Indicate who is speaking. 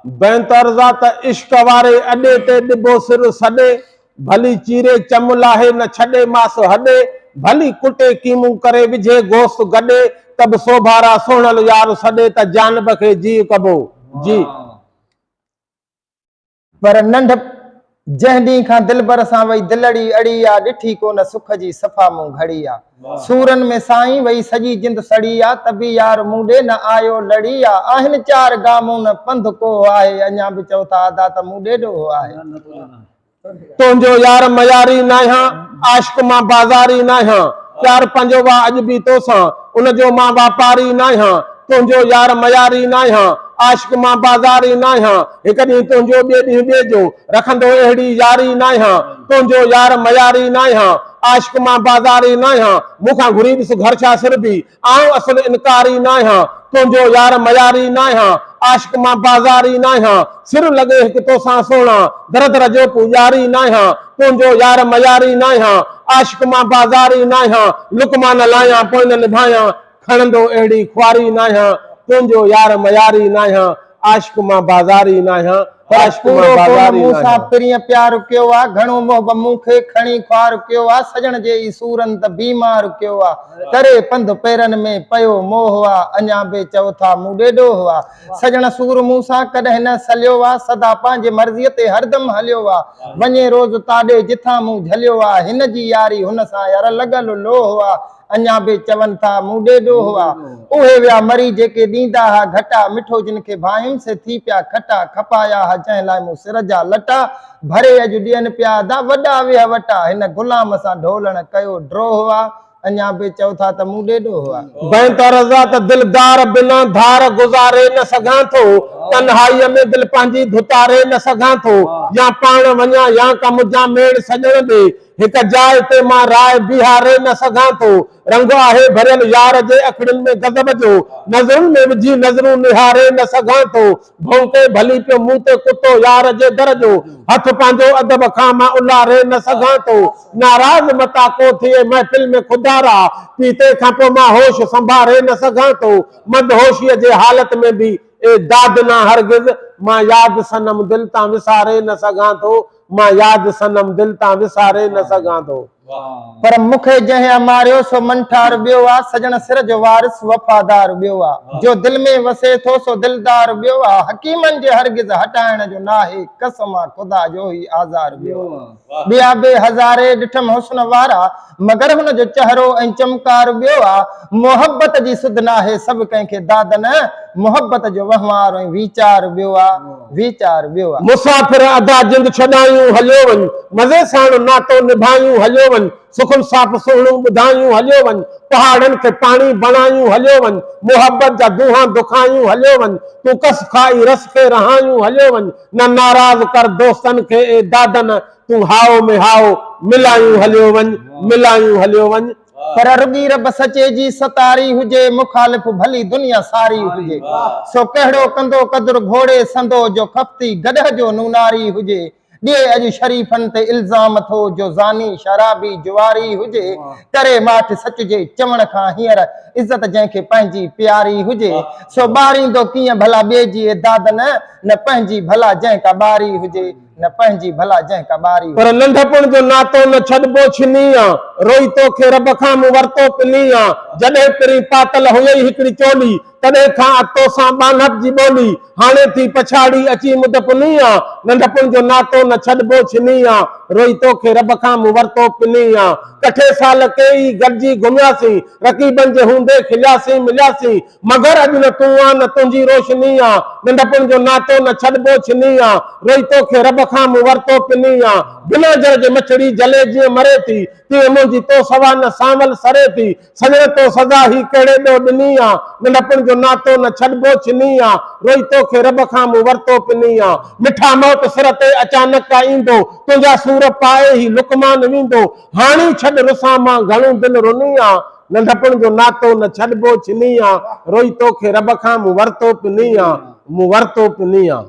Speaker 1: بينت عرضا ته عشق واري اڏي تي ڏبو سر سڏي، ڀلي چيري چم لاهي نه ڇڏي ماس هڏي، ڀلي ڪٽي قيمون ڪري وجهي گوشت گڏي، ته به سوڀارا سهڻل يار سڏي ته جانب کي جيء ڪبو، جي.
Speaker 2: پر ننڍ جنهن ڏينهن کان دلبر سان وئي دلڙي اڙي آ، ڏٺي ڪونه سک جي صفا مون گهڙي آ. سورن ۾ سائين وئي سڄي جند سڙي آ، ته به يار مون ڏي نه آيو لڙي آ. آهن چار گامون پنڌ ڪوهه آهي، اڃا به چئو ٿا ادا ته مون ڏي ڏوهه آهي.
Speaker 1: تنهنجو يار مياري ناهيان، عاشق مان بازاري ناهيان، پيار پنهنجو وا اڄ به توسان، ان جو مان واپاري ناهيان، تنهنجو يار مياري ناهيان، عاشق مان بازاري ناهيان، هڪ ڏينهن تنهنجو ٻئي ڏينهن ٻئي جو، رکندو اهڙي ياري ناهيان، تنهنجو يار مياري ناهيان، عاشق مان بازاري ناهيان، مون کان گهري ڏس گهر ڇا سربي، آئون اصل انڪاري ناهيان، تنهنجو يار مياري ناهيان، عاشق مان بازاري ناهيان، سر لڳي هڪ توسان سهڻا، در در جو پوڄاري ناهيان، تنهنجو يار مياري ناهيان، عاشق مان بازاري ناهيان، لقما نه لايان پوء نه نڀايان، کڻندو اهڙي خواري ناهيان، تنهنجو يار مياري ناهيان، عاشق مان بازاري ناهيان،
Speaker 2: پر
Speaker 1: عاشق مان
Speaker 2: پورو ڪونه
Speaker 1: بازاري
Speaker 2: مون سان
Speaker 1: ناهيان.
Speaker 2: پرينء پيار ڪيو آ، گهڻو محب مون کي کڻي خوار ڪيو آ، سڄڻ جي ئي سورن ته بيمار ڪيو آ، ڪري پنڌ پيرن ۾ پيو موهه آ، اڃا به چئو ٿا مون ڏي ڏوهه آ، سڄڻ سور مون سان ڪڏهن نه سليو آ، سدا پنهنجي مرضيء تي هردم هليو آ، وڃي روز تاڏي جٿان مون جهليو آ، هن جي ياري هن سان يار لڳل لوهه آ، اڃا به چون ٿا مون ڏي ڏوهه آ. اهي ويا مري جيڪي ڏيندا ها گهٽا، مٺو جن کي ڀانئيم سي ٿي پيا کٽا، کپايا ها جنهن لاء مون سر جا لٽا، ڀري اڄ ڏين پيا ادا وڏا ويهه وٽا، هن غلام سان ڍولڻ ڪيو ڊروهه آ. اڃا به چئو ٿا ته مون ڏي ڏوهه آ.
Speaker 1: بينت رضا ته دلدار بنا ڌار گذاري نه سگهان ٿو، تنهائيء ۾ دل پنهنجي ڌتاري نه سگهان ٿو، يا پاڻ وڃان يا ڪا مجان ميڙ سڄڻ ڏي، هڪ جاء تي مان راء بيهاري نه سگهان ٿو. رنگ آهي ڀريل يار جي اکڙين ۾ غضب جو. نظرن ۾ وجهي نظرون نهاري نه سگهان ٿو. ڀونڪي ڀلي پيو مون تي ڪتو يار جي در جو. هٿ پنهنجو ادب کان مان الاري نه سگهان ٿو. ناراض متان ڪو ٿئي محفل ۾ خدارا. پيتي کان پوء مان هوش سنڀاري نه سگهان ٿو. مدهوشيء جي حالت ۾ به اي داد نه هرگز مان ياد صنم دل تان وساري نه سگهان ٿو. مان ياد صنم دل تان وساري نه سگهان ٿو.
Speaker 2: پر مون کي جنهن آ ماريو سو منٺار ٻيو آ، سڄڻ سر جو وارث وفادار ٻيو آ، جو دل ۾ وسي ٿو سو دلدار ٻيو آ، حڪيمن جي هرگز هٽائڻ جو ناهي، قسم آ خدا جو هي آزار ٻيو آ. ٻيا به هزارين ڏٺم حسن وارا، مگر هن جو چهرو ۽ چمڪار ٻيو آ. محبت جي سڌ ناهي سڀ ڪنهن کي دادن، محبت جو وهنوار ۽ ويچار ٻيو آ. ويچار ٻيو آ.
Speaker 1: مسافر ادا جند ڇڏايون هليو وڃ، مزي ساڻ ناتو نڀايون هليو وڃ، سخن صاف سهڻو ٻڌايون هليو وڃ، پهاڙن کي پاڻي بڻايون هليو وڃ، محبت جا دونهان دکايون هليو وڃ، تون ڪس کائي رس کي رهايون هليو وڃ، نه ناراض ڪر دوستن کي اي دادن، تون هائو ۾ هائو ملايون هليو وڃ، ملايون هليو وڃ.
Speaker 2: پر رڳي رب سچي جي ستاري هجي، مخالف ڀلي دنيا ساري هجي. سو ڪهڙو ڪندو قدر گهوڙي سندو، جو خفتي گڏهه جو نوناري هجي. ڏئي اڄ شريفن تي الزام ٿو، جو زاني، شرابي، جواري هجي. ڪري ماٺ سچ جي چوڻ کان هينئر، عزت جنهن کي پنهنجي پياري هجي. سو ٻاريندو ڪيئن ڀلا ٻئي جي اي داد نه، نه پنهنجي ڀلا جنهن ڪا ٻاري هجي. نه پنهنجي ڀلا جنهن ڪا ٻاري
Speaker 1: پر ننڍپڻ جو ناتو نه ڇڏبو ڇني آ، روئي توکي رب کان مون ورتو پني آ، جڏهن پرين پاتل هيئي هڪڙي چولي، تڏهن کان آ توسان ٻانهپ جي ٻولي، هاڻي ٿي پڇاڙي اچي مد پني آ، ننڍپڻ جو ناتو نه ڇڏبو ڇني آ، روئي توکي رب کان مون ورتو پني آ. ڪٺي سال ڪيئي گڏجي گهمياسين، رقيبن جي هوندي کلياسين ملياسين، مگر اڄ نه تون آن نه تنهنجي روشني آ، ننڍپڻ جو ناتو نه ڇڏبو ڇني آ، روئي توکي رب کان مون ورتو پني آ، بنا جر جي مڇڙي جلي جيئن مري ٿي، تيئن منهنجي تو سوا نه سانول سري ٿي، سڄڻ تو سزا هي ڪهڙي ڏوهه ڏني آ، ننڍپڻ جو ناتو نه ڇڏبو ڇني آ، روئي توکي رب کان مون ورتو پني آ، مٺا موت سر تي اچانڪ آ ايندو، تنهنجا سور پائي هي لقمان ويندو، هاڻي ڇڏ رسان مان گهڻو دل رني آ، ننڍپڻ جو ناتو نه ڇڏبو ڇني آ، روئي توکي رب کان مون ورتو پني آ، مون ورتو پني آ.